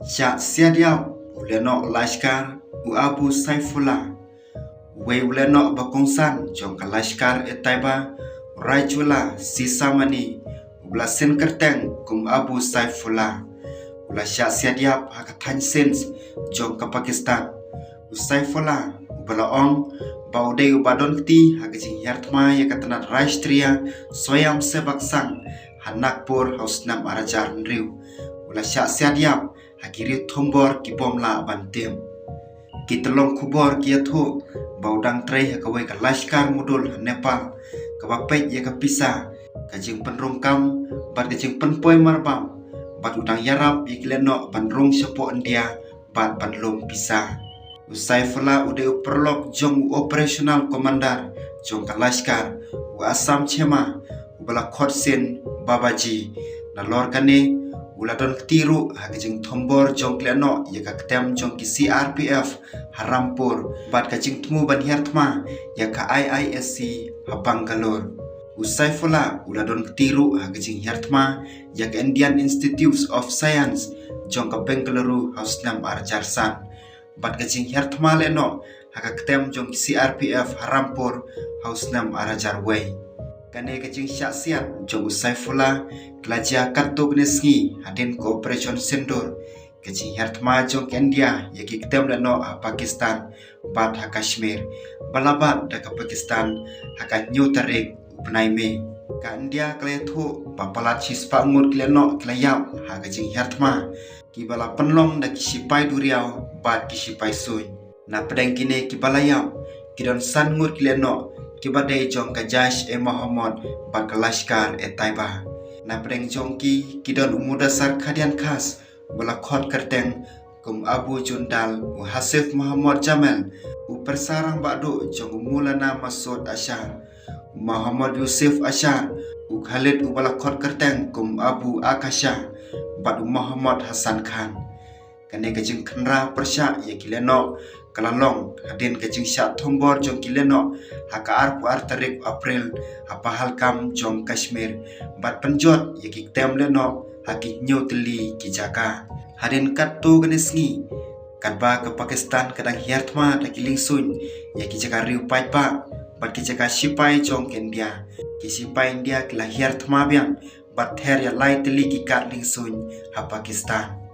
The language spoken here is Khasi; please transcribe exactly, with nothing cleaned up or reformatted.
Shah siat ïap u lehnoh Lashkar u Abu Saifullah. Uwei u lehnoh ba kongsan jong ka Lashkar-e-Taiba, Raijullah Sisamani, uba la seng kyrteng kum Abu Saifullah, u la shah siat ïap ha ka thaiñ Sindh jong ka Pakistan. U Saifullah uba la ong ba u dei uba don kti ha ka jinghiar thma ïa ka tnat Rashtriya Swayamsevak Sangh ha Nagpur ha u snem ar hajar hynriew, u la shah siat ïap ha ki riewthombor ki bym lah ban tip. Ki tyllong khubor ki ïathuh ba u dang trei ha kawei ka Lashkar Muthul ha Nepal, kaba peit ïa ka pisa, ka jingpynrung kam bad ka jingpynpoi marbam, bad u dang ïarap ïa ki lehnoh ban rung shapoh India bad ban lum pisa. U Saifullah u dei u paralok jong u Operational Commander jong ka Lashkar, u Asam Chema, uba la khot sien Babaji. Nalor kane u la don kti ruh ha ka jingthombor jong ki lehnoh ïa ka ktem jong ki C R P F ha Rampur, bad ka jingthmu ban hiar thma ïa ka I I S C ha Bangalore. U Saifullah u la don kti ruh ha ka jinghiar thma ïa ka Indian Institute of Science jong ka Bengaluru ha u snem ar hajar san, bad ka jinghiar thma lehnoh ha ka ktem jong ki C R P F ha Rampur ha u snem ar hajar wei. Kane ka jingshah siat jong u Saifullah ka la jia katto katne sngi hadien ka Operation Sindoor, ka jinghiar thma jong ka India ïa ki ktem lehnoh ha Pakistan bad ha Kashmir, ba la bat da ka Pakistan ha ka hynñiew tarik u bnai May. Ka India ka la ïathuh ba palat shispah ngut ki lehnoh ki la ïap ha ka jinghiar thma, kiba la pynlong da ki shipai duriaw bad ki shipai suiñ. Napdeng kine kiba la ïap, ki don san ngut ki lehnoh kiba dei jong ka Jaish-e-Mohammed bad ka Lashkar-e-Taiba. Napdeng jong ki, ki don u Mudassar Khadian Khas, uba la khot kyrteng kum Abu Jundal, u Hasif Mohammed Jamel, u pyrsa rangbah duh jong u Maulana Masood Azhar, u Mohammed Yusuf Azhar, u Khalid uba la khot kyrteng kum Abu Akasha, bad u Mohammed Hassan Khan. Kane ka jingkhynra pyrshah ïa ki lehnoh ka la long hadien ka jingshah thombor jong ki lehnoh ha ka arphew ar tarik April ha Pahalgam jong Kashmir, bad pynjot ïa ki ktem lehnoh ha ki hynñiew tylli ki jaka. Hadien katto katne sngi, katba ka Pakistan ka dang hiar thma da ki liengsuiñ ïa ki jaka riewpaidbah bad ki jaka shipai jong ka India, ki shipai India ki la hiar thma biang bad ther ïa lai tylli ki kad liengsuiñ ha Pakistan.